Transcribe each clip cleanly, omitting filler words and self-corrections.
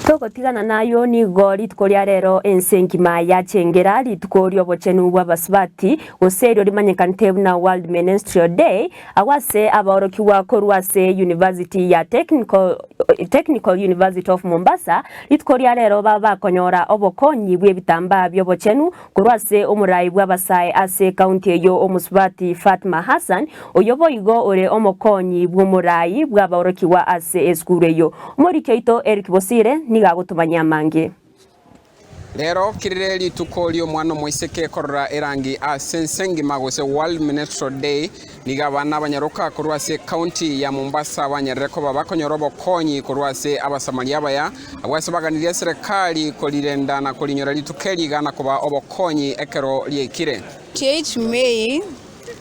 Togotigana nayio nigo rituko ria rero ense engima yachengera rituko ri'obochenu bw'abasubati, gose erio rimanyekanete buna World Menstrual Day, agwo ase abaorokigwa korwa ase University ya Technical, Technical University of Mombasa, rituko ria rero baba bakonyora obokonyi bw'ebitambaa bi'obochenu Korwa ase omorai bw'abasae ase ekaunti eyio omosubati Fatma Hassan, oyio boigo ore omokonyi bw'omorai bw'abaorokigwa ase esukuru eyio. Omoriki oito Eric Bosire nigo agotomanyia amange. Rero kirire rituko ri'omwana omoiseke korora erangi ase ense engima gose World Menstrual Day, nigo abana abanyaroka korwa ase ekaunti ya Mombasa banyarire koba bakonyora obokonyi korwa ase Abasamaria abaya Abwo ase baganirie eserekari korirenda na korinyora rituko eri iga na kobaa obokonyi ekero riaikire. 28 May,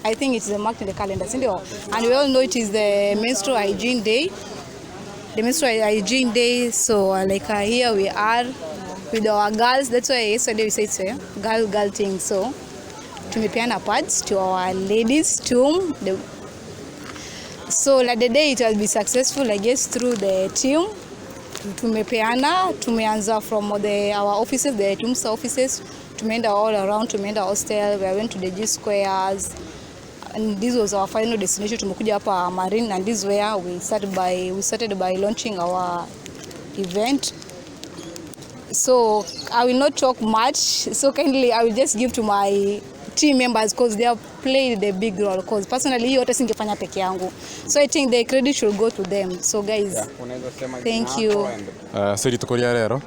I think it is marked in the calendar, sindio? And we all know it is the menstrual hygiene day. The menstrual hygiene day, so uh, like uh, here we are with our girls. That's why yesterday we said it's a girl girl thing. So tumepeana pads to our ladies to the so like the day it will be successful I guess through the team tumepeana tumeanza from the our offices the Tumsa offices tumeenda all around tumeenda hostel we went to the G squares and this was our final destination tumekuja hapa Marine and this is where we started by we started by launching our event so I will not talk much so kindly I will just give to my team members because they have played the big role because personally hiyo hata singefanya peke yangu so I think the credit should go to them so guys Yeah, unaweza sema Thank jina you. lako and Ase rituko ria rero,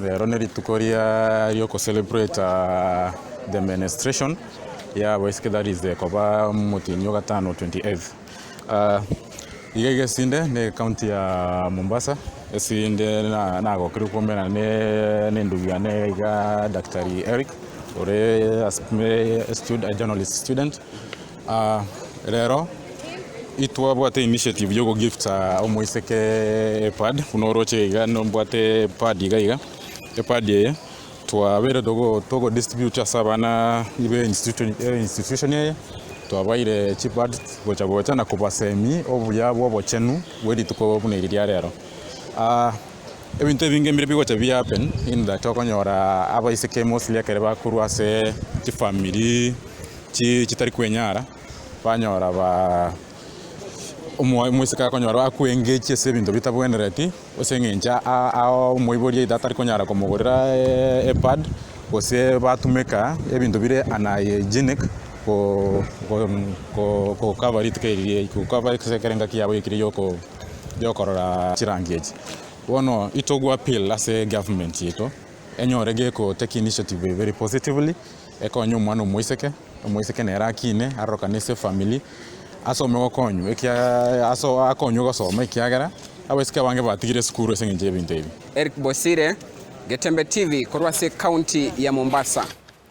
rero nerituko ria rioko celebrate the menstruation ya abaiseke that is the koba omotienyi o gatano 28th. Iga iga esinde ne ecounty ya Mombasa, esinde na nagokire koumerana ne ne endugu yane iga Daktari Eric ore a journalist student. Rero itwabwate initiative ya ogogifta omoiseke epad buna oroche iga nombwate epad iga iga, epad eye twabeire togo togo distribute ase abana be institution eye, twabaire chipad gocha gocha na kobasemia obuya bwa obochenu bwe rituko buna eri ria rero. Ebinto ebinge mbire bigocha bi happen in that okonyora abaiseke mostly ekere bakorwa ase chifamiri chi chitari kwenyara, banyora ba omo omoiseke akonyora akoengage ase ebinto bitabwenereti, ase eng'encho a- a omoibori either atari konyara komogorera epad, gose batumeka ebinto bire unhygienic ko ko ko cover rituko eri ko cover ase ekero engaki yabo yaikire ya oko ya okorora chirangi echi. Bono itogo appeal ase government yaito, enyore geko take initiative very positively, ekonye omwana omoiseke, omoiseke nere akine, arorokane ase efamiri, asome gokonywa ekiaaa aso akonywe gosoma ekiagera, abaiseke abange batigire esukuru ase eng'encho ya ebinto ebi. Eric Bosire, Getembe TV, korwa ase ekaunti ya Mombasa.